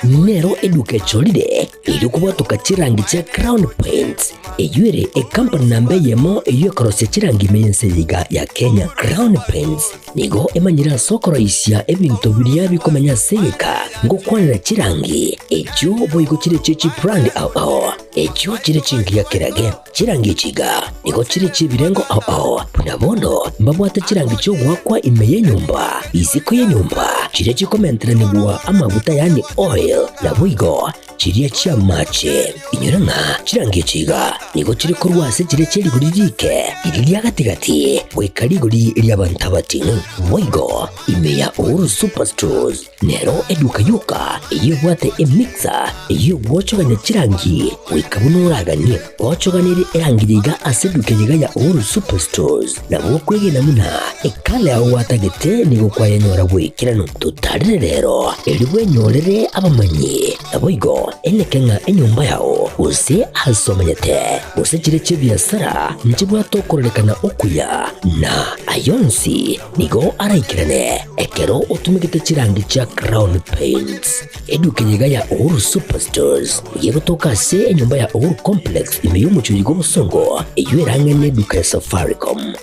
Nero eduka echorire erio kobwatoka chirangi chia Crown Paints, eyio ere ecompany namba eyemo eyio ekorosia chirangi ime y'ense eye iga ya Kenya. Crown Paints nigo emanyire ase okoroisia ebinto biria bikomenya ase egeka ngokwanera chirangi echio boigo chire chie chibrand ao ao echio chire chingiya kerage. Chirangi echi iga nigo chire chi'ebirengo ao ao, buna bono mbabwate chirangi chi'ogoakwa ime y'enyomba, isiko y'enyomba, chiria chikomenteranigwa amaguta yaani oil, naboigo chiria chi'amache. Inyora ng'a chirangi echi iga nigo chire korwa ase chiria chie rigori riike, riria ria gati-gati, goika rigori ri'abanto abating'u. Boigo ime ya Uhuru Superstores Nero eduka yoka eyio ebwate emixer eyio egwochogania chirangi goika buna oraganie. Gochoganerie erangi yaiga ase eduka eyeiga ya Uhuru Superstores nabo okwegena buna ekala yao gwatagete nigo kwayenyora bw'ekeranu. Totarere rero erio bwenyorere abamanyi naboigo eneke ng'a enyomba yao gose ase omenyete gose chire chi'ebiasara nchibwate okororekana okuya na ayonsi Nigo araikerane ekero otumegete chirangi chia Crown Paints. Eduka eye iga ya Uhuru Superstores nigo egotoka ase enyomba ya Uhuru Complex ime y'omochie oyo bw'obosongo eyio erang'e neduka ya Safaricom.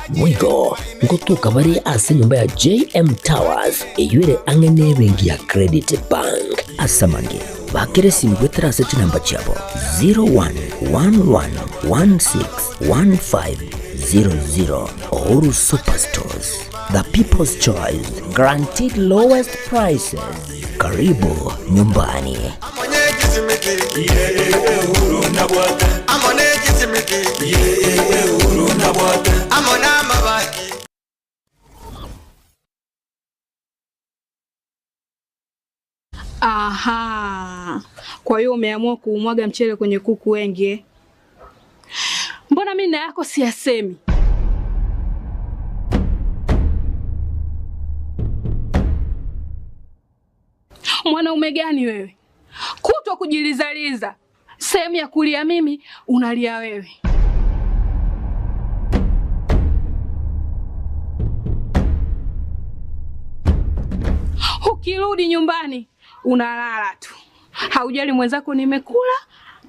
Boigo ngotoka bare ase enyomba ya JM Towers eyio ere ang'e nebenki ya Credit Bank. Ase amange, bakera esimi goetera ase chinamba chiabo 0111161500. Uhuru Superstores, the people's choice, guaranteed lowest prices. Karibu nyumbani. Aha, kwa hiyo umeamua kuumwaga mchele kwenye kuku wengi eh? Mbona mimi na yako siyasemi? Mwanaume gani wewe, kutwa kujilizaliza, sehemu ya kulia mimi unalia wewe. Ukirudi nyumbani unalala tu, haujali mwenzako nimekula,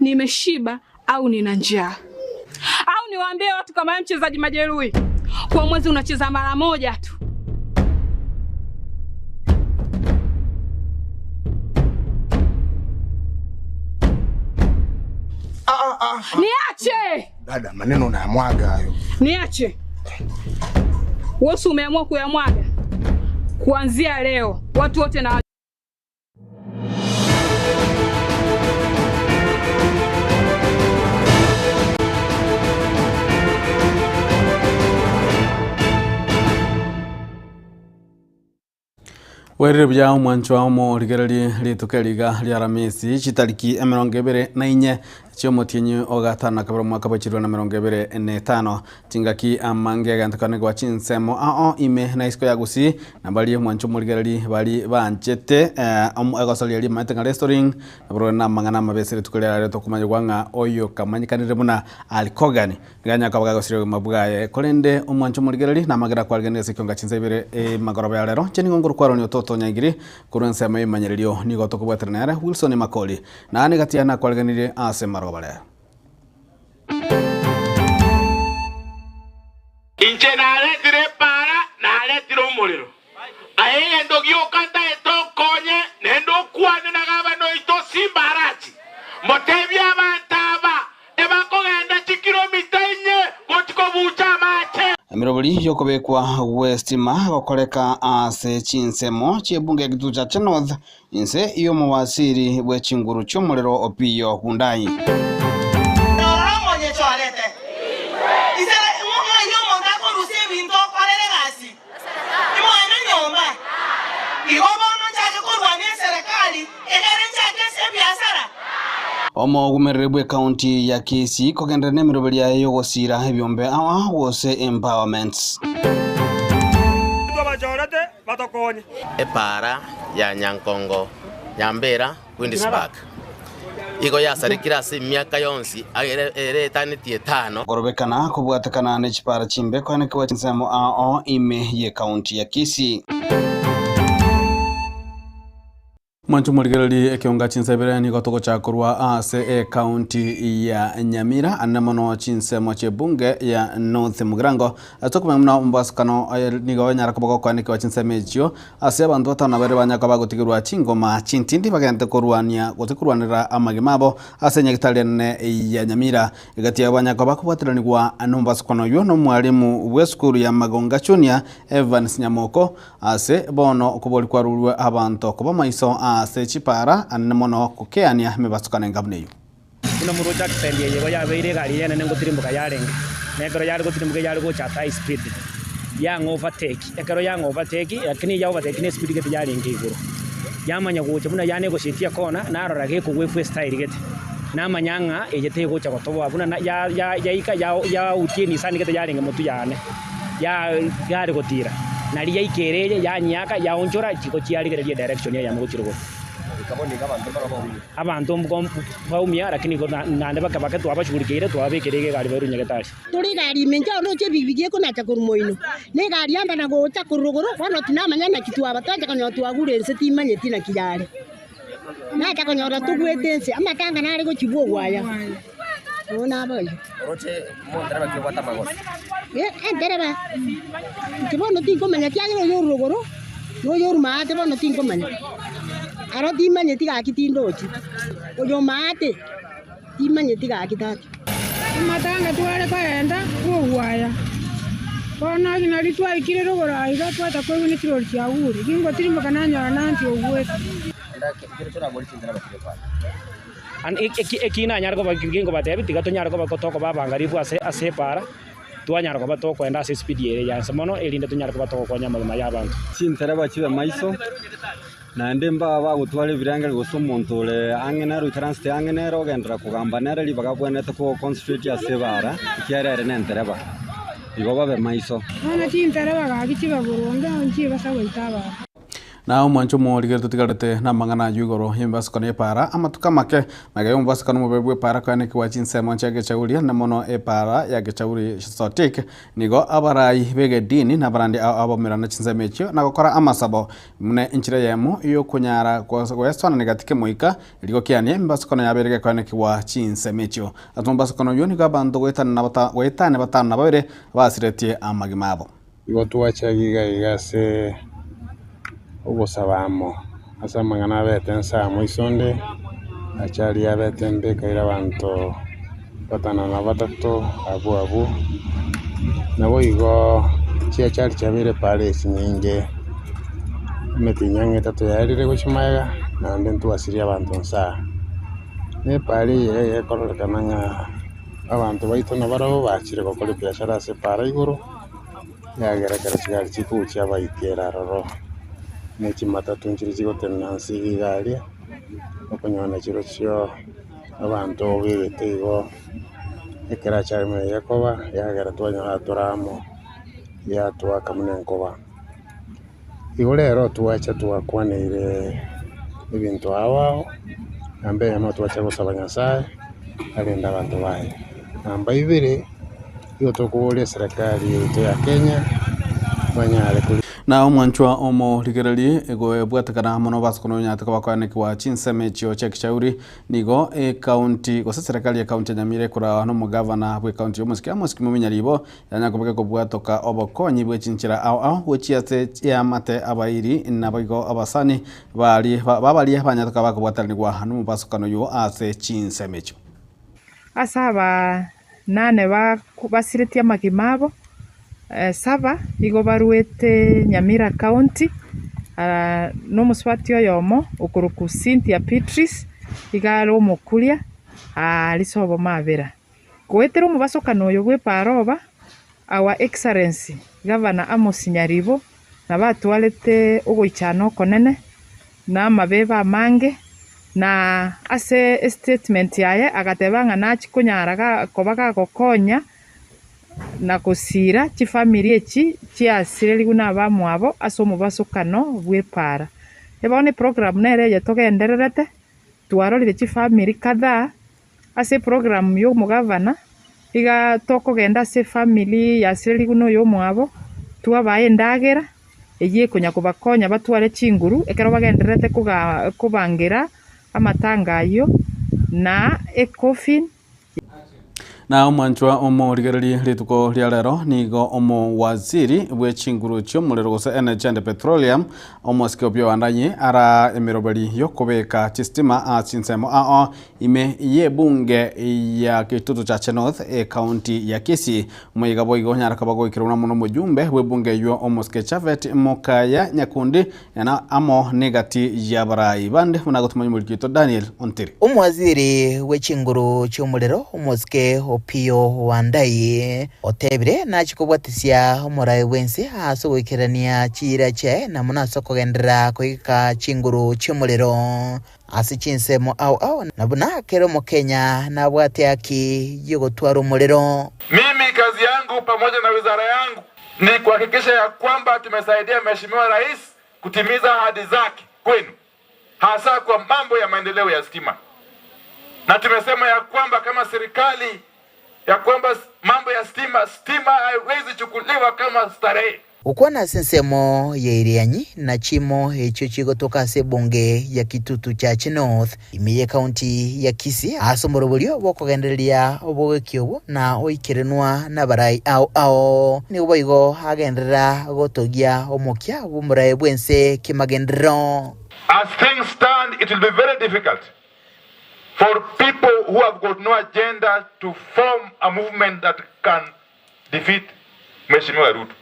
nimeshiba au nina njaa. Au niwaambie watu kama wewe mchezaji majeruhi, kwa mwezi unacheza mara moja tu. Ah, ah, ah. Niache Dada, maneno unayamwaga hayo. niache. Wewe si umeamua kuyamwaga? Kuanzia leo watu wote na Bwerire buya omwanchwa omorigererie rituko eri iga ria Aramisi, chitariki emerongo ebere na inye chi'omotienyi o gatano na kabere omwaka bwa chirwe na emerongo ebere na etano. Chingaki amange agentokanigwa chinsemo ao ime na isiko ya Gusii, na baria omwanchwa omorigererie baria banchete egosoria rimaete ng'a wrestling, Naborobwo namang'ana amabe ase rituko riarareo tokomanyigwa ng'a oyo kamanyekanire buna Alikogan nigo anyare koba gagosiria obogima bwaye. Korende omwancho omorigereria namagera akwarigeneria ase ekionga chinsa ibere emagoroba ya rero. Inche nigo nkorokwa Aaron Ototo Nyaigiri korwa ensemo y'ebimanyererio nigo tokobwaterana nere Wilson Makori. Naende gati yaye nakwarigenerie ase marogoba rero. Inche naretire epaara, naretire omorero. Aye egento gioka ntaete okonye, naende okwane na gavana oito Simba Arati, motebie abanto aba ebakogenda chikilomita inye gochia kobucha amache. Emeroberi y'okobekwa gw'estima gokoreka ase chinsemo chi'ebunge ya Kitutu Chache North Inse y'omowasiri bwe chinguru chi'omorero Opiyo Gundai. Norora omonyechoorete ise ng'ai omonto akorusia ebinto okorera egasi imwene nyomba. Igo bono nchake korwania eserekari egere nchake ase ebiasara. Omogumereri bw'ecounty ya Kisii kogenderera nemeroberi yaye y'ogosiira ebiombe ao gose empowerments. Twabachorete batokonye. Epaara ya Nyankongo Nyambera Queensburg igo yasarekire ase emiaka yonsi ere etanetie etano. Korobekana kobwatekana ne chipaara chimbe koenekiwa chinsemo ao ime ye county ya Kisii. Mwanche omorigereria ekionga chinsa ibere nigo togochaka korwa ase ecounty ya Nyamira ande mono chinsemo chi'ebunge ya North Mugirango. Ase okomanya buna omobasukano nigo onyara koba gokoanekewa chinsemo echio ase abanto batano na babere banyara koba bagotigerwa chingoma chintindi bagente korwania gose korwanera amagima abo ase enyagitari enene ya Nyamira. Egati yabo banyara koba bakobwateranigwa nomobasukano oyio nomwalimu bw'esukuru ya Magonga Junior Evans Nyamoko Ase bono okobori kwarurwe abanto koba maiso ase chipara anene mono gokeania emebasukano enga buna eyio. Buna moroche accident eye igo yabeire egari eye enene ngotirimboka yarenge, na ekero yare gotirimboka eyare gocha at high speed, yang'a overtake, ekero yang'a overtake, lakini ya overtake ne speed gete yarenge igoro. Yamanya gocha buna yane egoshetia ekona, narora gekogwa efwe style gete, namanya ng'a eye tegocha gotoboa buna na ya ya yaika ya yautia enisani gete yarenge motwe yane. yare gotiira, na riria yaika ere eye, yanyiaka, yaonchora, chiko chiarigereria edirection eyemo gochia rogoro. Abanto baumia, lakini naende bake bake twabashugurikeire, twababekeire iga egari bairwe Nyagetari. Tore egari ime inche onde oche ebigibigi ekonacha korwa moino, na egari yamba na gocha korwa rogoro, bono tinamanya naki twaba, twacha konyora twagure ense timanyeti naki yare. Nacha konyora togwete ense, amatanga nare gochibwa ogwaya. Bono naboigo. Entereba, inche bono tinkomanya ekiagera oyo orure rogoro, na oyo orure maate bono tinkomanya. Aro timanyeti gaki tindochi, oyo maate timanyeti gaki tata. Amatanga tware kogenda bw'ogwaya, bono nari twaikire rogoro aiga twacha koigwa ne chirori chiagure, gingotirimboka nanyora nanche ogwete. Eki nanyare koba ginkobatebia, tiga tonyare koba tokoba abangarifu ase ase epaara, twanyara koba tokoenda ase espeed ere ya inse mono, erinde tonyare koba togokonya amagima y'abanto. Chintereba chibe maiso, naende mbaba bagotwara ebirengererio gose omonto ore ang'e nere oikaransete ang'e nere ogenderera kogamba nere ribaga abwenerete ko concentrate ase ebara, ekiagera ere nentereba. Igo babe maiso. Bono chintereba gaki chibe boronge, nchibasa goita abanto. Na omwancho omorigeri totigarete namang'ana ayio igoro y'emebasukano y'epaara amatuko amake, na omobasukano omobe bw'epaara koanekigwa chinsemo chia Gechauria, na mono epaara ya Gechauri Sotik, nigo abarai b'egedini na abarandi ao abamoirana chinsemo echio na gokora amasabo buna enchera eyemo y'okonyara goesoanania gati kemoika, erio gokiania emebasukano yabeire gekoanekigwa chinsemo echio. Ase omobasukano oyio nigo abanto goetania batano na babere basiretie amagima abo. Igo twachagia iga iga ase ogosaba amo ase amang'ana abete nse amo isonde, achari yabete mbe ekaira abanto batano na batato abwo abwo. Naboigo chiachari chiabeire paara echinyinge, emetienyi ang'e etato yaerire gochia magega, naende ntwasirie abanto nse aa. Na epaara eye iga ekororekana ng'a abanto baito nabarabwo bachire gokora ebiashara ase epaara igoro. Ekiagera ekero chigari chikogochia abaikera aroro, ne chimatatu nchiria chigotenena nse iga iga aria, okonyora chirochio abanto obegete igo, ekero achari moyo gekoba, yagera twanyora tore amo, yatwaka buna enkoba. Igo rero twacha twakwaneire ebinto ao ao, namba eyemo twacha gosaba Nyasaye arende abanto baye. Namba ibere, nigo tokoboria eserekari yaito ya Kenya banyare kori. Na omwanchwa omorigererie egwebwatekana amo nobasokoro onyarete koba koanekigwa chinsemo echio chia Kichauri Nigo ekaunti gose serikali y'ekaunti ya Nyamira ekoragwa nomogavana bw'ekaunti y'omosike Amos Kimuminya Ribo yanya koba gekobwatoka obokonyi bwe chinchera ao ao gochia ase chiamate abairi naboigo abasani baria babaria banyatoka bakobwataranigwa nomobasokano oywo ase chinsemo echio. Ase aba nane basiretie amagima abo, saba nigo barwete Nyamira County, na omosubati oyomo okorokwa Cynthia Beatrice iga are omokuria aria sobo mabera. Goetera omobasokano oyo bw'eparoba, Our Excellency Governor Amos Nyaribo nabo atwarete ogoichana okonene na amabebe amange, na ase estatement yaye agateba ng'a nachie konyara koba gagokonya na gosiira chifamiri echi chiasirerigwe nabamwabo ase omobasokano bw'epaara. Bono eprogram nere eye togendererete, twarorire chifamiri kadhaa ase eprogram ya omogavana, iga tokogenda ase efamiri yasirerigwe na oyomwabo, twabaa endagera. Eyio ekonya kobakonya batware chinguru ekero bagendererete koga kobangera amatanga ayio, na ecoffin. Na omwanchwa omorigererie rituko ria rero nigo omowaziri bwe chinguru chi'omorero gose Energy and Petroleum omosike Opiyo Wandayi ara emeroberi y'okobeka chistima ase chinsemo ao ime y'ebunge ya Kitutu Chache North ecounty ya Kisii. Omoyega boigo onyare koba goikerwa buna mono omojumbe bw'ebunge eyio omosike Japhet Mokaya Nyakundi na amo negati y'abarai bande buna gotomanya omoriki oito Daniel Ontiri. Omowaziri bwe chinguru chi'omorero omosike Opiyo Wandayi otebire nachie kobwatisia omorai bw'ense ase ogoikerania chiira chiaye na mono ase okogenderera koigeka chinguru chi'omorero Ase chinsemo ao ao, na buna kera Omokenya nabwate haki y'ogotwara omorero. Mimi kazi yangu pamoja na wizara yangu ni kuhakikisha ya kwamba tumesaidia Mheshimiwa Rais kutimiza ahadi zake kwenu, hasa kwa mambo ya maendeleo ya stima, na tumesema ya kwamba kama serikali ya kwamba mambo ya stima, stima haiwezi chukuliwa kama starehe. Gokwana ase ensemo ya Irianyi na chiimo echio chigotoka ase ebunge ya Kitutu Chache North, ime y'ecounty ya Kisii ase omoroberio bw'okogendereria obogekia obwo na oikerenwa nabarai ao ao. Nigo boigo agenderera gotogia omokia bw'omorai bw'ense kemagenderero. As things stand it will be very difficult for people who have got no agenda to form a movement that can defeat Mheshimiwa Ruto.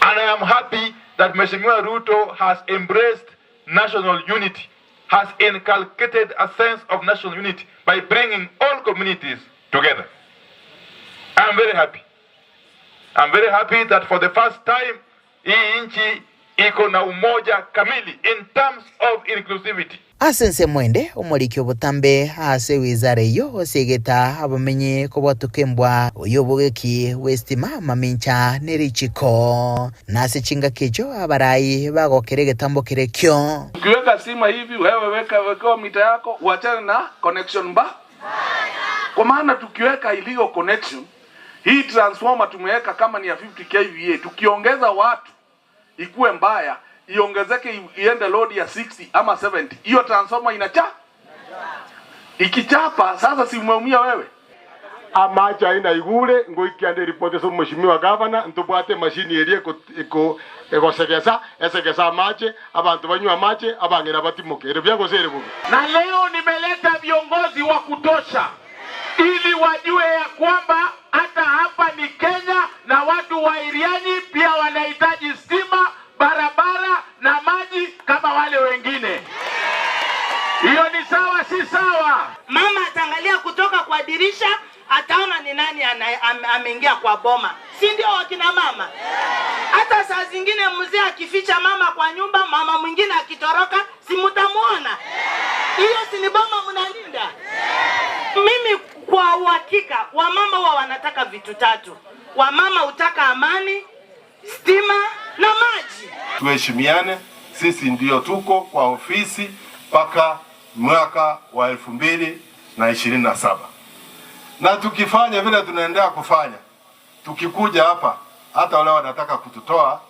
And I am happy that Mheshimiwa Ruto has embraced national unity, has inculcated a sense of national unity by bringing all communities together. I am very happy. I'm very happy that for the first time hii nchi iko na umoja kamili in terms of inclusivity. Ase ensemo ende, omoriki obotambe ase ewizara eyio osegeta abamenyi kobwatoka embwa y'obogeki bw'estima mamincha ne richiko. Na ase chingaki echio abarai bagokera egetambo kerekio. Ukiweka stima hivi wewe weka wekewa mita yako uachane na connection mba kwa maana tukiweka illegal connection hii transformer tumeweka kama ni ya 50 kVA, tukiongeza watu ikuwe mbaya iongezeke iende load ya 60 ama 70, hiyo transformer inacha ikichapa, sasa si umeumia wewe. Amache aye naigure, ngoikia nde eripoti ase omweshimiwa gavana, ntobwate emashini eria eko eko egosegesa, esegese amache, abanto banywe amache, abang'ina batimoke. Ere buya gose ere bobe? Na leo nimeleta viongozi wa kutosha ili wajue ya kwamba hata hapa ni Kenya na watu wa Irianyi pia wanahitaji stima, barabara na maji kama wale wengine. Hiyo ni sawa, si sawa? Mama ataangalia kutoka kwa dirisha, ataona ni nani ameingia kwa boma, si ndio wakina mama? Hata saa zingine mzee akificha mama kwa nyumba, mama mwingine akitoroka, si mtamuona? Hiyo si ni boma mnalinda? Mimi kwa uhakika wamama huwa wanataka vitu tatu. Wamama hutaka amani, stima na maji. Tuheshimiane, sisi ndio tuko kwa ofisi mpaka mwaka wa elfu mbili na ishirini na saba. Na tukifanya vile tunaendelea kufanya, tukikuja hapa hata wale wanataka kututoa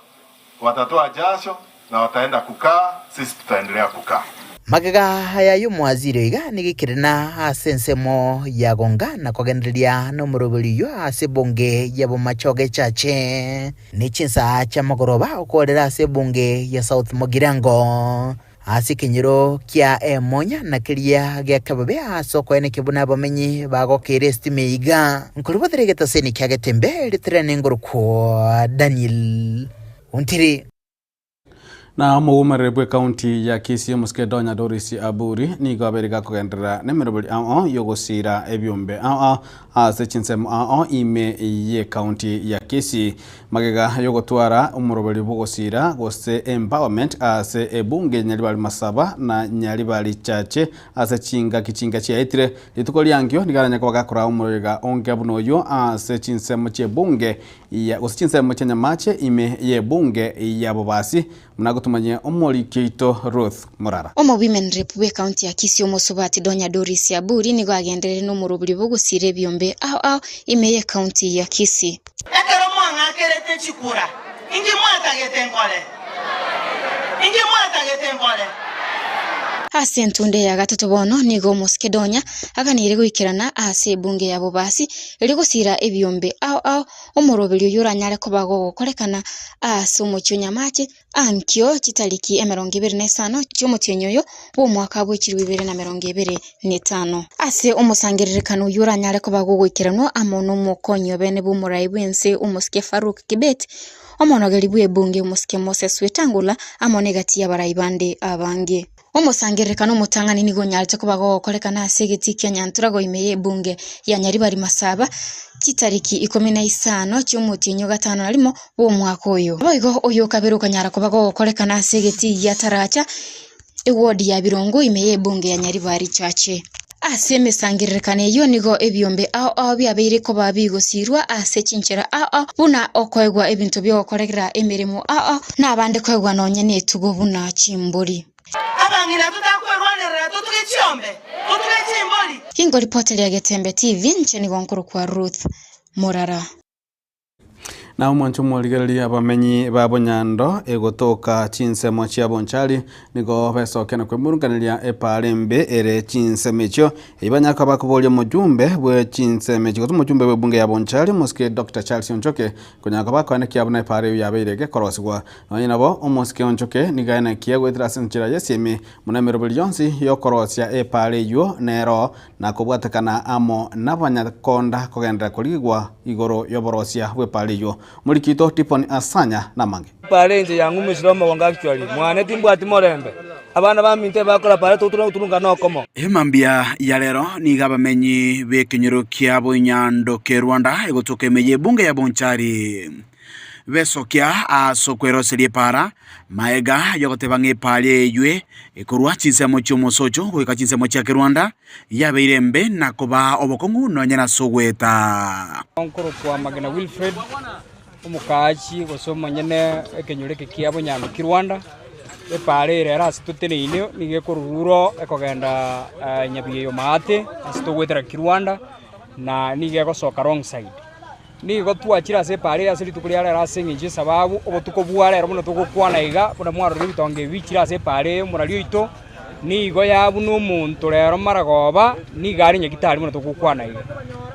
watatoa jasho na wataenda kukaa, sisi tutaendelea kukaa. Magega aya y'omwaziri oiga nigo ekerena ase ensemo ya gonga na kogendereria nomoroberi oyio ase ebunge ya Bomachoge Echache ne chinsaa chiamagoroba okorera ase ebunge ya South Mugirango ase ekenyoro kia Emonya na keria gia Kebabe ase okoenekia buna abamenyi bagokeire estima iga. Nkoribotera egetaseni kia Getembe ritere nengorokwo Daniel Ontiri. Na omoumereri bw'ecounty ya Kisii omosike Donya Doris Aburi nigo abeire gakogenderera nemeroberi ao y'ogosiira ebiombe ao ase chinsemo ao ime y'ecounty ya Kisii magega y'ogotwara omoroberi bw'ogosiira gose empowerment ase ebunge Nyaribari Masaba na Nyaribari Chache ase chingaki chinga chiaetire. Rituko riankio nigo aranye koba gakoraa omorega onge buna oyio ase chinsemo chi'ebunge ya gose chinsemo chia Nyamache ime y'ebunge ya Bobasi, buna gotumanyia omoriki oito Ruth Murara. Omowomen Rep bw'ecounty ya Kisii Omosubati Donya Doris Aburi nigo agenderere nomorobori bw'ogosiira ebiombe ao ao ime y'ecounty ya Kisii. Ekero mwang'akerete chikura, Inki mwatagete nkore? Inki mwatagete nkore? Ase entunde ya gatato bono nigo omosike Donya aganeire goikerana ase ebunge ya Bobasi erio gosiira ebiombe ao ao omoroberi oyio oranyare koba gogokorekana ase omochie o Nyamache ankio chitariki 25 chi'omotienyi oyo bw'omwaka bwe chilifu ibere na emerongo ebere na etano. Ase omosangererekano oyio oranyare koba gogoikeranwa amo nomokonyi obene bw'omorai bw'ense omosike Farouk Kibet, omonogeri bw'ebunge omosike Moses Wetangula amo negati y'abarai bande abange. Omosangererekano omotang'ani nigo onyarete koba gogokorekana ase egetii kia Nyanturago ime y'ebunge ya Nyaribari Masaba chitariki 15 chi'omotienyi o gatano na rimo bw'omwaka oyo. Naboigo oyo okabere okanyara koba gogokorekana ase egetii gia Taracha ewodi ya Birongo ime y'ebunge ya Nyaribari Chache. Ase emesangererekano eyio nigo ebiombe ao ao biabeire koba bigosiirwa ase chinchera ao ao, buna okoegwa ebinto bi'ogokorera emeremo ao ao, na abande koegwa nonya netugo buna chimbori. Abang'ina totakwerwanerera totuge chiombe, totuge chimbori. Ingoripoteria Getembe TV, inche nigo nkorokwa Ruth Morara. Na omwancho omorigereria abamenyi ba Bonyando egotoka chinsemo chia Bonchari nigo besokia na kwemurunganeria epaara embe ere chinsemo echio eyio banyare koba bakoboria omojumbe bwe chinsemo echi gose omojumbe bw'ebunge ya Bonchari omosike Doctor Charles Onchoke konyara koba akoenekia buna epaara eyio yabeire egekorosigwa. Nonye nabo omosike Onchoke nigo aenekia goetera ase enchera y'esimi buna emeroberi yonsi yokorosia epaara eyio nero na kobwatekana amo nabanyakonda kogenderera korigigwa igoro y'oborosia bw'epaara eyio. Omoriki oito Tipon Asanya namange. Paara enche yang'umesire omogongo actually mwane timbwati morembe abana baminto ebakora paara toturunga nokomo. Emambia ya rero nigo abamenyi b'ekenyoro kia Boinyando ke Rwanda egotoka ime y'ebunge ya Bonchari besokia ase okweroseria epaara, magega y'ogoteba ng'a epaara eywe ekorwa chinsemo chi'omosocho goika chinsemo chia Kerwanda yabeire embe na kobaa obokong'u nonya nase ogoeta. Nkorokwa Magena Wilfred, omokaachi gose omonyene ekenyoro eke kia Bonyango Kirwanda, epaara ere ere ase toteneine nigo ekorurwa ekogenda Nyabigeyo maate ase togoetera Kirwanda na nigo egosoka wrong side. Nigo twachire ase epaara eye ase rituko ria rero ase engencho y'esababu, obotuko bwa rero buna togokwana iga, buna mwarorire ebitonga ebi bichire ase epaara eye omorari oito, nigo yabuna omonto rero maragoba, nigo are nyagitari buna togokwana iga.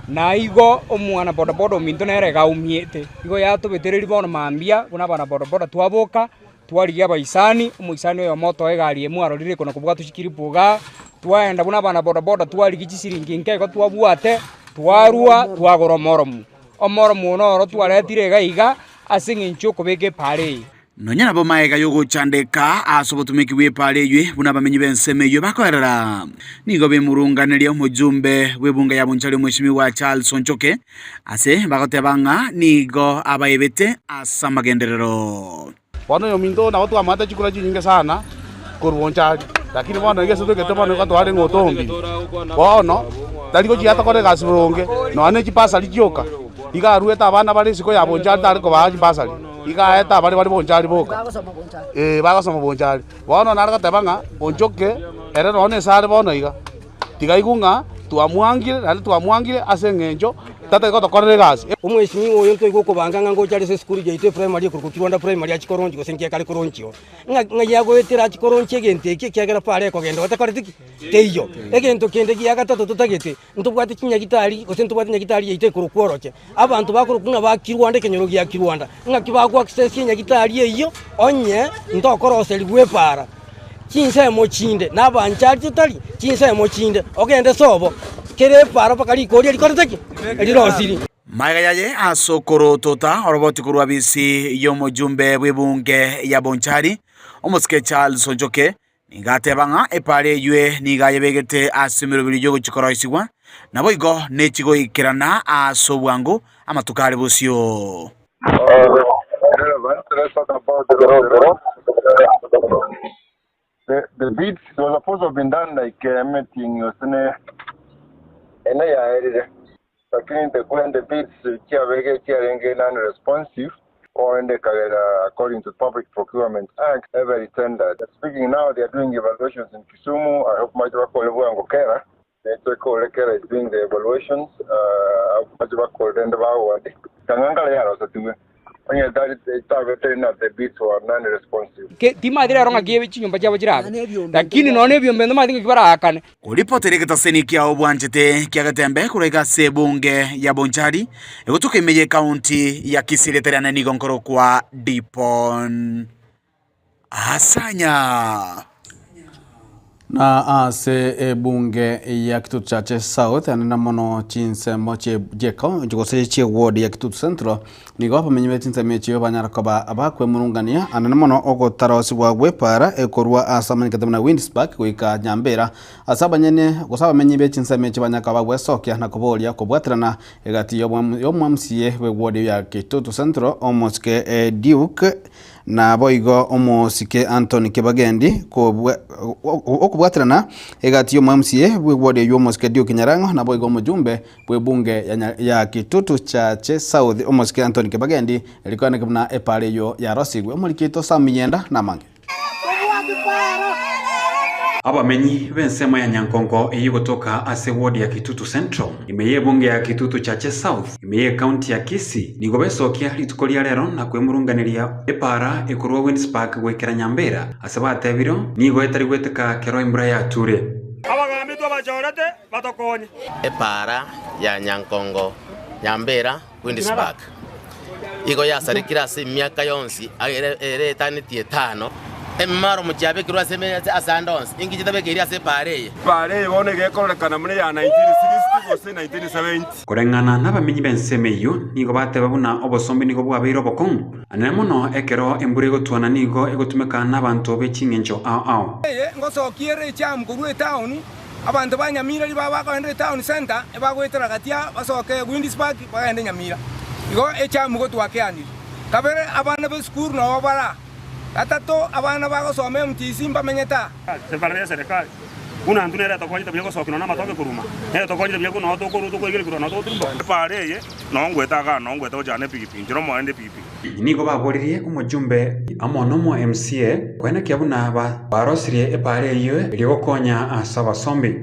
Na igo omwana bodaboda ominto nere iga aumiete, igo yatobetereria bono mambia buna abana bodaboda twaboka, Twarigia abaisani, omoisani oyomo otoa egari eye mwarorire ekona kobwatwa chikiripu igaa, twaenda buna abana bodaboda twarigia chisiringi nke igo twabwate, twarua twagora omoromu. Omoromu oyo noro twaretire iga iga ase eng'encho yokobeka epaara eye. Nonya nabo magega y'ogochandeka ase obotumeki bw'epaara eywe buna abamenyi b'ensemo eyio bakoerera, nigo bemurunganeria omojumbe bw'ebunge ya Bonchari Omweshimiwa Charles Onchoke ase bagoteba ng'a nigo abaebete ase amagenderero. Bono oyominto nabo twamwate chikura chinyinge sana korwa onchari, lakini bono iga ase toigete bono iga twarenge otombire. Bono, tari gochia tokore egasi boronge, nonya ne chibasari chioka, iga aruete abana bare isiko ya bonchari tare kobaa chibasari, iga aete abare bare bonchari boka, eh bagosoma bonchari. Bono nare goteba ng'a onchoke ere nonya na esare bono iga. Tiga aigwe ng'a twamwangire, naende twamwangire ase engencho tatari gotokorera egasi. Omwesimiwa oyo ntoigwe okobanga ng'a ngocha are ase esukuru yaito eprimary ekorokwa Kirwanda Primary achie koronchia gose nki ekare koronchio, ng'a ng'ai agoetera achie koronchia egento eki ekiagera pare ekogenda otakoreti ki? Teiyo. Egento kende gia gatato totagete, ntobwate chinyagitari gose ntobwate nyagitari yaito ekorokwa Oroche, abanto bakorokwa ng'a ba Kirwanda ekenyoro gia Kirwanda, ng'aki bago access enyagitari eyio onye ntokoroserigwa epara. Chinsemo chinde nabanchari totari, chinsemo chinde ogende sobo, kera epaara mpaka rikori rikorete ki? Rirosiri. Magega yaye ase okorotota oroboti korwa bisi y'omojumbe bw'ebunge ya Bonchari, omosike Charles Onchoke, nigo ateba ng'a epaara eywe nigo ayebegete ase emeroberi y'ogochia koroisigwa, naboigo nechigoikerana ase obwango amatuko are bosio. Relevant. Let's talk about the road. The road. The bids it was supposed to have been done like meeting yosene ene yaerire lakini the when the bids chiabege chiarenge non responsive or in the according to Public Procurement Act every tender. Speaking now they are doing evaluations in Kisumu. I hope mache bakore bwango kera Network kore kera is doing the evaluations uh, mache bakore rende baward kang'angala yarosetigwe. Onye tari tabete na the bids were non responsive. Timanyeti rero ng'aki chinyomba chiabo chirabe, lakini nonya na ebiombe ntomanyeti ng'aki baraakane. Koripotera egetaseni kia obwanchete kia Getembe korwa iga ase ebunge ya Bonchari, egotoka ime y'ekaunti ya Kisii rieta riane nigo nkorokwa Dipon Asanya. Na ase ebunge ya Kitutu Chache South anene mono chinsemo chie chi'ekaunti gose chi'eward ya Kitutu Central nigo abamenyi be chinsemo echio banyara koba abakwemurungania anene mono ogotarosigwa gw'epaara ekorwa ase amanyekete buna Windspark goika Nyambera ase abanyene gose abamenyi be chinsemo echio banyara koba bagwesokia na koboria kobwaterana egati y'omwamsie bw'eward ya Kitutu Central omosike Duke Naboigo omosike Anthony Kibagendi okobwaterana egati y'omo-MCA bw'eward eywo omosike Duke Nyarang'o naboigo omojumbe bw'ebunge ya Kitutu Chache South omosike Anthony Kibagendi erikoeneke buna epaara eywo yarosigwe. Omoriki oito Sam Minyenda namange. Abamenyi b'ensemo ya Nyankonko eyio gotoka ase ward ya Kitutu Central, ime y'ebunge ya Kitutu Chache South, ime y'ecounty ya Kisii, nigo besokia rituko ria rero na kwemurunganeria epaara ekorwa Windspark goikera Nyambera ase batebire nigo etari gweteka kero embura yature. Abagambi twabachorete batokonye. Epaara ya Nyankongo, Nyambera, Windspark igo yasarekire ase emiaka yonsi ere etanetie etano. Emimaro mochiabekirwe ase ase ande onsi, inki chitabekeiri ase epaara eye? Epaara eye bono iga ekororekana buna eya 1960 gose 1970. Koreng'ana nabamenyi b'ensemo eyio nigo bateba buna obosombe nigo bwabeire obokong'u, anene mono ekero embura egotwana nigo egotumeka nabanto be ching'encho ao ao. Eye ngosokia ere echamu korwa etaoni, abanto ba Nyamira ribaga bakoenda etown centre ebagoetera gatia basoke Winds Park bagende Nyamira. Igo echamu gotwakeanire. Kabere abana b'esukuru nobo bara. Gatato abana bagosoma MTC mbamenyete aa. Ebara ya serikali buna intwe nere etokonyete buya gosokia nonya namatoke koruma, nere etokonyete buya noo tokorwa tokoigereria korwa noo togotirimboka. Ebara eye noo ngwete igaa noo ngwete gochana na epigipigi inche nomoendi epigipigi. Nigo baboririe omojumbe amo nomo MCA koenekia buna barosirie epaara eyio erio gokonya ase abasombi.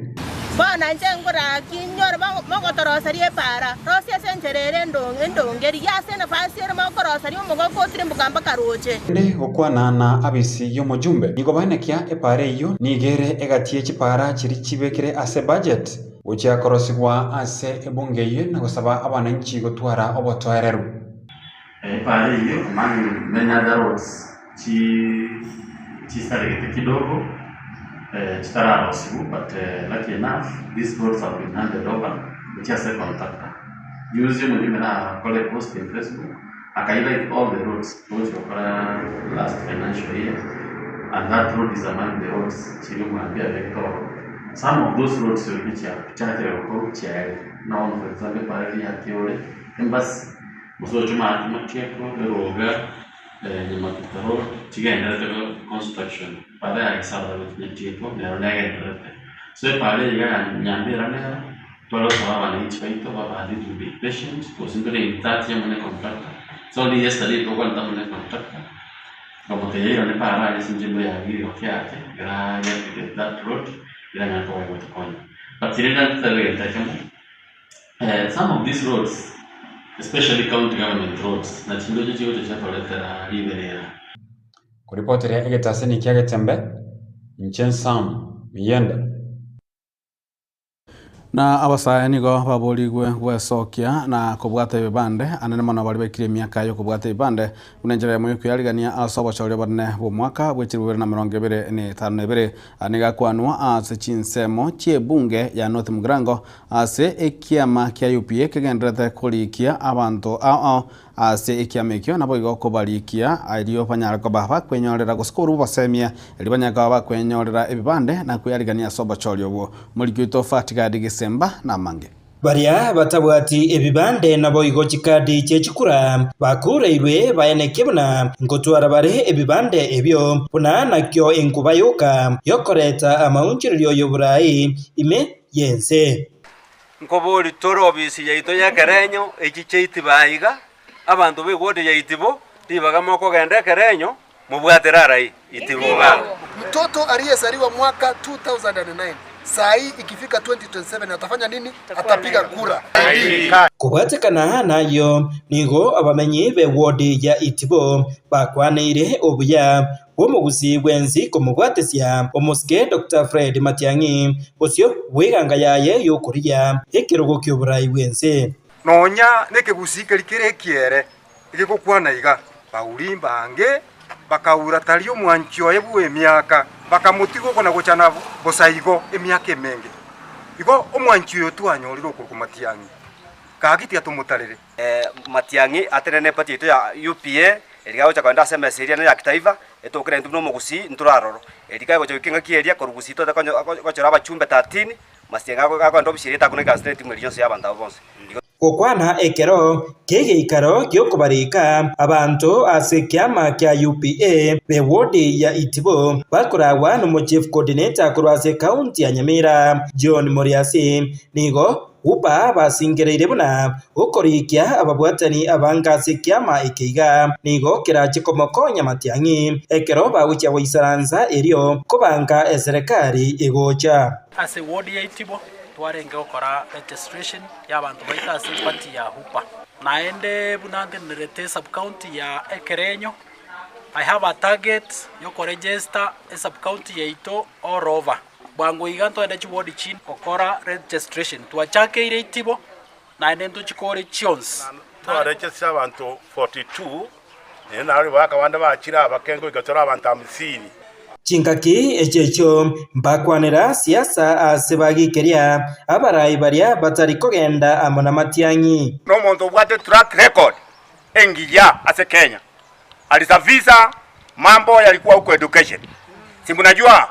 Bono inche nkoraki nyore mogotoroseria epaara, rosia ase enchera ere endonge, rigia ase enafasi ere mokoroseria omogoko otirimboka mpaka roche. Naende gokwana na abisi y'omojumbe, nigo baenekia epaara eyio nigo ere egati ye chipaara chiria chibekire ase budget gochia korosigwa ase ebunge eyio na gosaba abananchi gotwara obotoereru. Epaara eyio among many other roads chisaregete kidogo chitararosiwu but lucky enough these roads have been handed over gochia ase contractor. Juzi omojumbe nakore post in Facebook aka highlight all the roads togochi gokora last financial year and that road is among the roads chiria omogambi abegete ororo. Some of those roads already chiachakire gokorwa chiaerire buna bono for example epaara eria ya Kiore embassy Mosoche matieko eroga Nyamatuta Road chigendererete construction para ya Gesaba gochia Nyatieko nero negendererete. So epara eye iga ya Nyambera nero tware gosaba abananchi baito babe a little bit patient gose ntore in touch amo ne contractor. So only yesterday twakwanete amo ne contractor nkamotebia airane epara aria ase enchera yaye rirorio ake ekero agendererete that road eranyare koba egotokonya. But rende ntotebe egento ekemo. Some of these roads especially county government roads na chindoche chigocha chiatoretera riberera. Koripoteria egetaseni kia Getembe, inche Sam Miyenda. Na abasae nigo baborigwe gwesokia na kobwata ebibande, anene mono baria baikire emiaka y'okobwata ebibande, Buna enchera eyemo y'okweyarigania ase obochori obonene bw'omwaka bwe chilifu bibere na emerongo ebere na etano na ebere, aya nigo akwanwa ase chinsemo chi'ebunge ya North Mugirango ase ekiama kia UPA kegendererete korikia abanto ao ao ase ekiama ekio naboigo kobarikia erio banyare koba bakwenyorera gose korwa obosemia erio banyare koba bakwenyorera ebibande na kweyarigania ase obochori obwo. Omoriki oito Fatgard Gisemba namange. Baria batabwati ebibande naboigo chikadi chie chikura bakureirwe baenekie buna ngotwara bare ebibande ebio, buna nakio enkuba yoka y'okoreta amaunchorerio y'oboraai ime y'ense. Nkobori tore obisi yaito y'ekerenyo echi chiaitibo aiga, abanto b'egwodi ya itibo, ribaga mokogenda ekerenyo, mobwatire arai itibo iga. Mtoto aliyezaliwa mwaka 2009. Saa hii ikifika 2027 atafanya nini? Atapiga kura. Kobwatekana nayio, nigo abamenyi b'ewodi ya Itibo bakwaneire obuya bw'omogusi bw'ensi komobwatesia omosike Doctor Fred Matiang'i bosio bw'eganga yaye y'okorigia ekerogo ki'oborai bw'ense. Nonya nekegusii keria kere ekiere egegokwana iga, Bauri mbange bakaura tari omwanchi oye bw'emiaka, bakamotiga okona-gochana bosa igo emiaka emenge. Igo omwanchi oyo twanyorire okorokwa Matiang'i, gaki tiga tomotarere. Matiang'i atenene eparty yaito ya UPA, eria agocha kogenda ase emesa eria ya kitaifa, etokere intwe buna omogusii ntore aroro. Eria kagocha goika engaki eria korwa gusii twete gochora abachumbe 13, Matiang'i akogenda ofisi eria etakuna ikaranse na etimu eria yonsi ya abanto abwo bonsi. Igo. Gokwana ekero ki'egeikaro gi'okobarika abanto ase ekiama kia UPA b'ewodi ya Itibo bakoragwa nomochief coordinator korwa ase ekaunti ya Nyamira John Moriasi nigo UPA basingereire buna okorikia ababwatani abange ase ekiama eke iga nigo kerache komokonya Matiang'i ekero bagochia goisaransa erio kobanga eserekari egocha. Ase ward ya Itibo twarenge gokora registration y'abanto baito ase eparty ya UPA. Naende buna ntenerete esub-county ya Ekerenyo, I have a target yokoregister esub-county yaito all over. Bwango iga ntogende chiward chinde gokora registration. Twachakeire Itibo naende ntochikore chionsi. Twaregister abanto 42, naende nario bakabande bachire abake ngoika tore abanto hamsini. Chingaki echio echio mbakwanera siasa ase bagikeria abarai baria batari kogenda amo namatiang'i. Nomonto obwate track record engiya ase Kenya. Alisafisha mambo yalikuwa huko education. Si mnajua?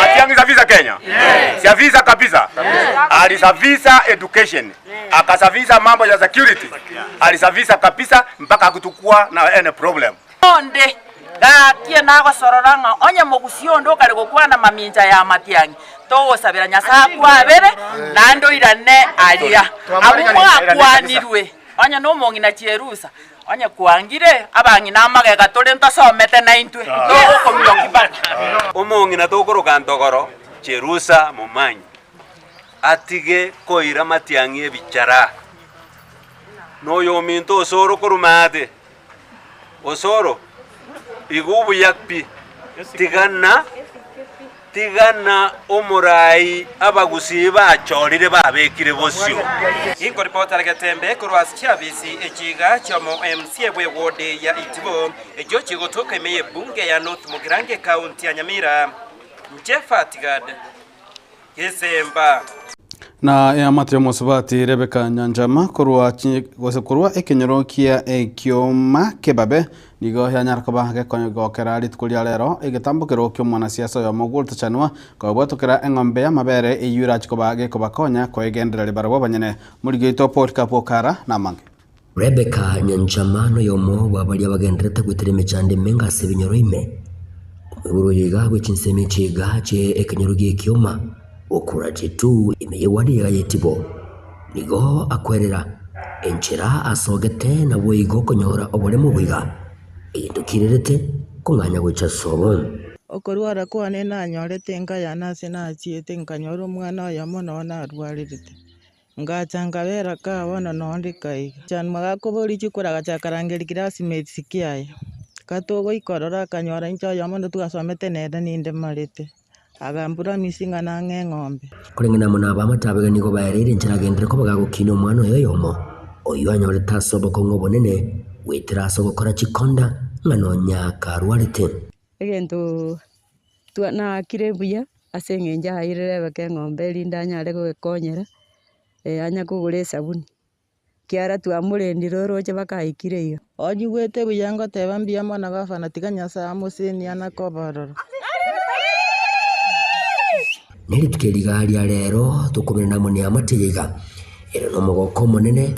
Matiang'i safisha Kenya? Safisha kabisa. Alisafisha education. Akasafisha mambo ya security. Alisafisha kabisa mpaka hakutukua na any problem. Onde gaki nagosorora ng'a onye mogusia onde okare gokwana mamincha y'amatiang'i, togosabera Nyasae akwabere, naende oirane aria. Abwo mwakwanirwe, onye nomong'ina chierusa, onye kwangire abang'ina amagega tore ntosomete naintwe, togokomioki baka. Omong'ina tokoroka ntogoro Cherusa Momanyi atige koira matiang'i ebichara, noyominto osoro korwa maate. Osoro, igo obuya pi, tigana tigana omorai abagusii bachorire babekire bosio. Inkoripotera Getembe korwa ase chiabisi echiga chi'omo MCA bwe ward ya Itibo echio chigotoka ime y'ebunge ya North Mugirango ekaunti ya Nyamira, Jephat Gad. Gesemba. Na eamate y'omosubati Rebeka Nyanchama korwa gose korwa ekenyoro kia ekioma kebabe nigo yanyara koba gekogokera rituko ria rero egetambokero ki'omwanasiasa oyomo gwotachanwa kobwatokera eng'ombe y'amabere eyio erache koba gekobakonya koegendereria barabwo abanyene. Morigia oito Polycarp Okara namange. Rebecca Nyanchama noyomo bwa baria bagenderete goetera emechando emenge ase ebinyoro ime. Omoibori oyo iga bwe chinsemo echi iga chie ekenyoro gi'ekioma gokura chitu ime y'ewadi iga y'etibo. Nigo akwerera enchera asogete naboigo okonyora oboremo obo iga, egento kirerete kong'anya gocha sobo. Okorwara kwane nanyorete enka yane ase nachiete nkanyora omwana oyomo noo narwarerete. Ngacha nkabera kaa bono nonde kaiga. Chanwa gakoboria chikura agacha akarangeria classmates kiaye. Gatogoika ororo akanyora inche oyomo onde twasomete nere ninde marete. Agampromise ng'a nang'e eng'ombe. Koreng'ana amo nabamate abega nigo baereire enchera agenderere koba gagokina omwana oye oyomo, oyio anyorete ase obokong'u obonene goetera ase ogokora chikonda ng'a nonya karwarete. Egento twa naakire buya ase eng'encho airire Rebeka eng'ombe erinde anyare goekonyera, anya kogora esabuni, ekiagera twamorendire oroche mpaka aikire iga. Onyigwete buya ngoteba mbuya mono gavana tiga Nyasae amosenie ana koba ororo. Ne rituko eri iga ria rero tokomerana amo neamate eye iga, ere nomogoko omonene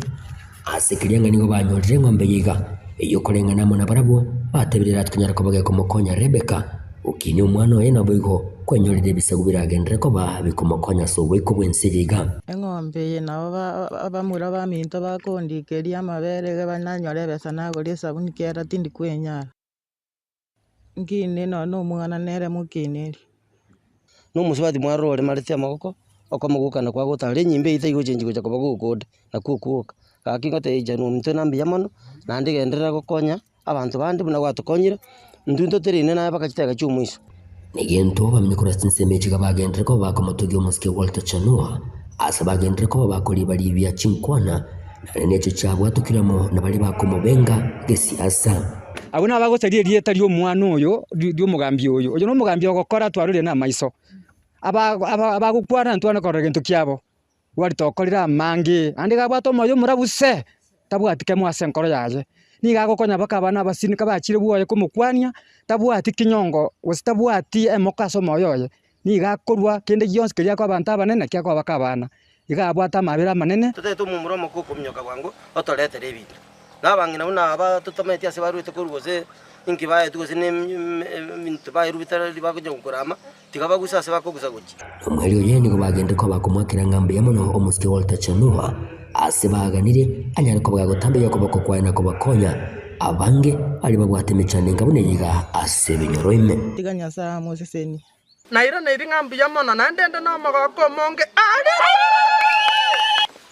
Ase keria ng'a nigo banyorire eng'ombe eye iga, eyio koreng'ana amo nabarabwo, batebire eratonyare koba gekomokonya Rebeka gokinia omwana oye naboigo kwenyorera ebisaku biragenderere koba bikomokonya ase oboiko bw'ense eye iga. Eng'ombe eye nabo abamura baminto bakondikeria amabere iga nanyore ebesa nagore esabuni kera tindi kwenyara. Nkine nonya na omwana nere mokineri. Na omosubati mwarora oremarete amagoko, okomogokana kwagotara enyimba eyio taigochenchia gocha koba gokonde, nakwo okwoka. Gaki ngotebia inche ominto na mbuya mono, naende genderera gokonya abanto bande buna gwatokonyire, intwe ntotereine naye mpaka chidakika chia omoiso. Negento bamenye korwa ase chinsemo echi iga bagenderere koba bakomotogia omosike Walter Chanua, ase bagenderere koba bakoriba-ribia chinkwana, naende necho chiabwatokire amo na baria bakomobenga gesiasa. Abwo nabagosaria erieta ri'omwana oyo, ri'omogambi oyo. Oyo nomogambi ogokora twarorire namaiso. Abagokwana ntwane korora gento kiabo. Gwaritokorire amange, naende iga abwate omoyo omorabu se, tabwati kemo ase enkoro yaye. Nigo agokonya mpaka abana abasini kabachire bwoye komokwania, tabwati kinyongo gose tabwati emoko ase omoyo oye, nigo akorwa kende gionsi keria akoa abanto abanene nakio akoa mpaka abana. Iga abwate amabera amanene. Totagete omomura omoke okominyoka bwango otoretere ebinto. Na abang'ina buna aba totamanyeti ase barwete korwa gose inki baetwe gose ne ebinto baerwe bitari bagocha gokorama, Tiga baguse ase bakogusa gochia. Omweri oye nigo bagenderete koba bakomoakera ng'a mbuya mono omosike Walter Chanua ase baganire anyare koba gagotambia okoboko kwaye na kobakonya abange baria babwate emechando enga buna eye iga ase ebinyoro ime. Tiga Nyasae amosesenie. Nairaneiri ng'a mbuya mono, naende inde nomogooko omonge.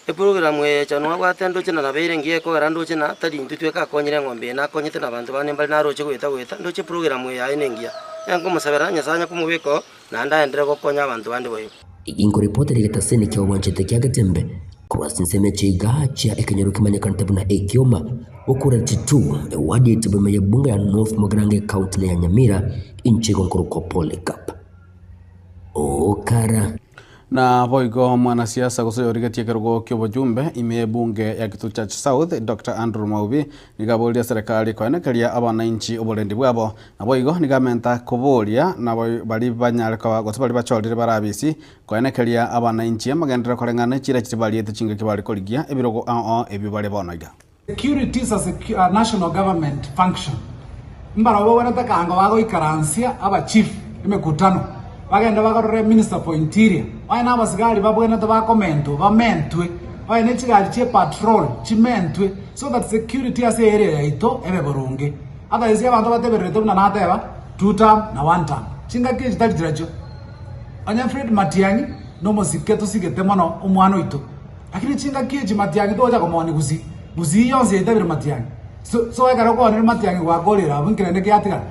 Eprogramu eye Chanua abwate ndoche na nabeire engiya ekogera ndoche na tari intwe tweka akonyire eng'ombe eye nakonyete na abanto bande mbare naroche goeta goeta ndoche eprogramu eye yaye nengiya. Nkomosabera Nyasaye anye komobeka oo naende aenderere gokonya abanto bande boigo. Inkoripotera egetaseni kia obwanchete kia Getembe korwa ase ensemo ya chiga chia ekenyoro kemanyekanete buna Ekioma, Bokura Titu, ewadi ya Itibo ime y'ebunge ya North Mugirango ecounty na ya Nyamira, inche igo nkorokwa Polycarp Okara. Naboigo omwanasiasa gose oyorigetie ekerogo ki'obochumbe ime y'ebunge ya Kitutu Church South, Doctor Andrew Maubi, nigo aboririe eserekari koenekeria abanainchi oborendi bwabo. Naboigo nigo amenta koboria nabo baria banyare koba gose baria bachorire bare abisi koenekeria abanainchi amagenderero koreng'ana ne chiira chiria bariete chingaki bare korigia ebirogo ao ao ebio bare bono iga. Security is a national government function. Mbarabwo babwenerete kaango bagoikaransia aba chief emekutano bagende bagarore minister for interior onye na abasigari babwenerete bakomentwa bamentwe onye ne chigari chie patrol chimentwe so that security ase area yaito ebe boronge. Otherwise abanto batebererete buna nateba two term na one term chingaki echi tari chirachio. Onye Fred Matiang'i nomosike tosigete mono omwana oito. Lakini chingaki echi matiang'i togocha komoonia gusii, gusii yonsi yaitabire matiang'i. So so ekero okoonire matiang'i gwakorire abwo inki rende kiatigara?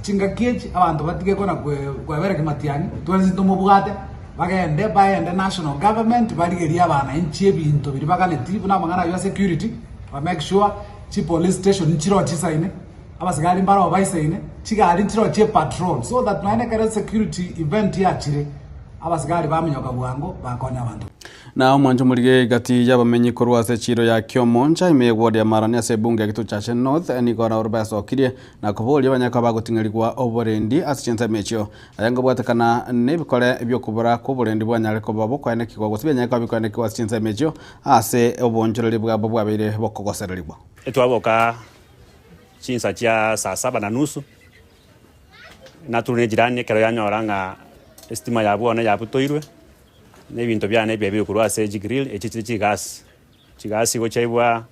Chingaki echi abanto batige kona kwe kwebereka matiang'i, twensi ntomobwate, bagende baende national government barigerie abananchi ebinto biria baganeti buna amang'ana aywo a security, ba make sure chipolice station nchiroo chisaine, abasigari mbaroo baisaine, chigari nchiroo chie patrol so that naende ekero security event yachire, Abasigari baminyoka bwango bakonya abanto. Na omwancho omorige egati y'abamenyi korwa ase echiiro ya Kiomoncha ime y'eward ya Marani ase ebunge ya Gituchache North nigo nabarabwo besokirie na koboria abanyaka bagoting'erigwa oborendi ase chinsemo echio. Aya nkobwatekana nebikore bi'okobora kw'oborendi bwanyare koba bokoenekigwa gose bianyare koba bikoenekigwa ase chinsemo echio ase obonchoreri bwabo bwabeire bokogosererigwa. Etwaboka chinsa chia saa saba na nusu, Nature ne jirani ekero yanyora ng'a estima ya bwono yabutoirwe, na ebinto biane ebiya bire korwa ase chigrill echi chire chigasi, chigasi igo chiaibwa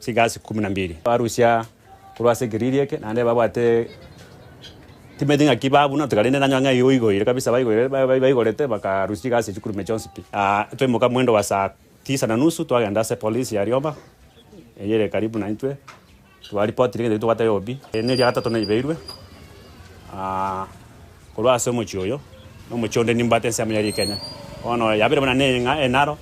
chigasi kumi na mbili. Barusia korwa ase egrill eke naende babwate timanyeti ng'aki babuna tiga rende nanyora ng'a igo igoire kabisa baigoire baigorete bakarusia chigasi echio korwa ime chionsi pi. Twaimoka mwendo wa saa tisa na nusu twagenda ase polisi ya Rioba, eyio ere karibu naintwe. Twaripotire egento tobwate yobi. Neria gatato naibeirwe korwa ase omochie oyo, na omochie onde nimbwate ensemo ya rikenya. Bono yabeire buna neng'a enaro.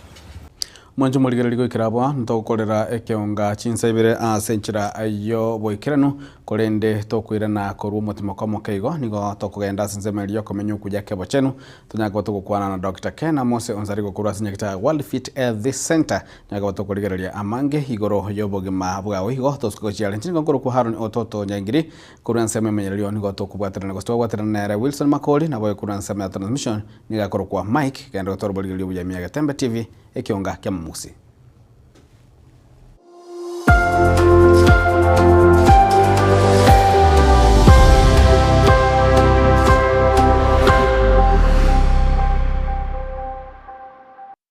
Mwanche omorigereria goikera abwo, ntogokorera ekeonga chinsa ibere ase enchera y'oboikeranu, korende tokoirana korwa omotimoko omoke igo, nigo tokogenda ase ensemo eria y'okomenya okuya kebochenu, Tonyare koba togokwana na Doctor Ken Amose Onsarigo korwa ase Nyagetari World Fit Health Centre. Tonyare koba tokorigereria amange igoro y'obogima bwao igo tosuke gochia are. Inche nigo nkorokwa Haron Ototo Nyaingiri korwa ensemo y'emenyererio nigo tokobwaterana gose twabwaterana nere Wilson Makori naboigo korwa ensemo ya transmission nigo akorokwa Mike genda gotwara oborigereria obuya ime ya Getembe TV ekionga ki'amamusi.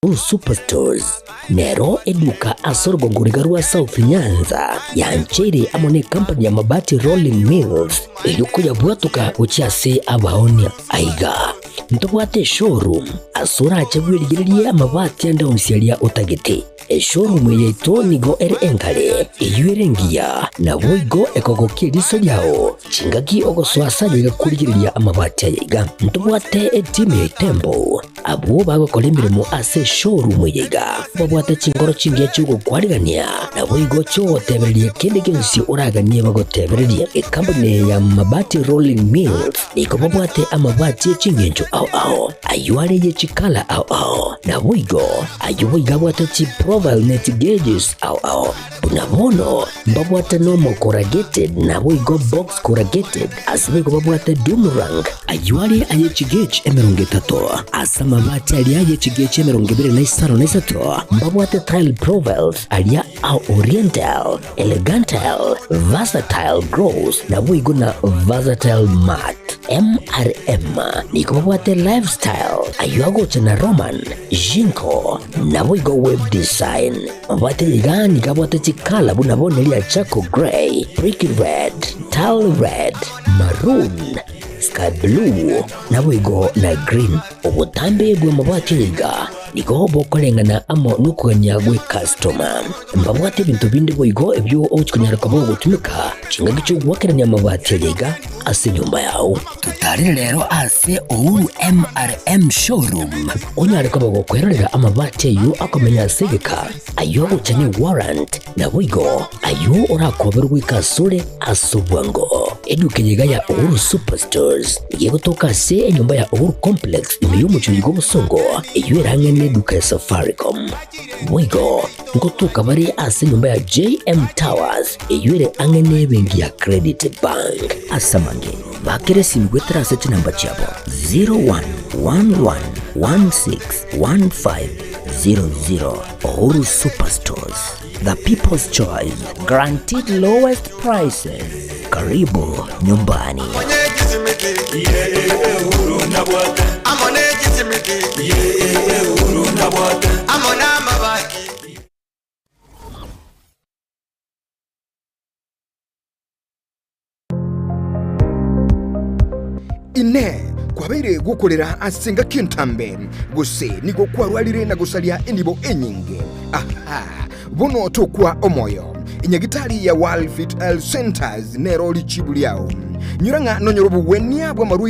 Uhuru Superstores nero eduka ase orogongo riga rwa South Nyanza yancheire amo ne company ya Mabati Rolling Mills erio koyabwatoka gochia ase abaonia. Aiga ntobwate eshowroom ase orache bwerigererie amabati ande onsi aria otagete. Eshowroom eye yaito nigo ere engare, eyio ere engiya, naboigo ekogokia eriso riao chingaki ogosoa ase aye iga korigereria amabati aya iga. Ntobwate etimu ya Itembo, abwo bagokora emeremo ase eshowroom eye iga, babwate chinkoro chingiya chi'ogokwarigania, naboigo chi'ogotebereria kende gionsi oraganie bagotebererie. Ekampuni eye ya Mabati Rolling Mills nigo babwate amabati e chingencho ao ao, ayio are ye chikala ao ao, naboigo Ayio boigo abwate chiprofile ne chigeges ao ao. Buna bono mbabwate normal corrugated naboigo box corrugated ase boigo babwate doom rank. Ayio are aye chigauge 30 ase amabati aria aye chigauge 25 mbabwate tile profiles aria a oriental, elegantal, versatile gloss naboigo na versatile matte. MRM nigo babwate lifestyle ayio agocha na Roman, Jinko, naboigo web design. Mabwate iga nigo abwate chikala buna bono eria charcoal grey, brick red, tile red, maroon, sky blue, naboigo na green. Obotambe bw'amabati aya iga nigo bokoreng'ana amo nokogania gw'ekastoma. Mbabwate ebinto binde boigo ebio ogochia konyara koba ogotumeka chingaki chi'ogoakerania amabati aya iga ase enyomba yao. Totarere rero ase Uhuru MRM Showroom onyare koba gokwerorera amabati ayio akomenya ase egeka, ayio agocha ne warrant, naboigo ayio orakoberwe goika asore ase obwango. Eduka eye iga ya Uhuru Superstores nigo egotoka ase enyomba ya Uhuru Complex ime y'omochie oyo bw'obosongo, eyio erang'e neduka ya Safaricom. Boigo ngotoka bare ase enyomba ya JM Towers eyio ere ang'e nebenki ya Credit Bank. Ase amange, bakera esimi goetera ase chinamba chiabo 0111161500. Uhuru Superstores, the people's choice, guaranteed lowest prices. Karibu nyumbani. Inee! Kwabeire gokorera ase engaki entambe, gose nigo kwarwarire na gosaria enibo enyinge? Aha! Bono tokwa omoyo. Enyagitari ya World Fit Health Centers nero richibu riao. Nyora ng'a nonyore obogwenia bw'amarwaire.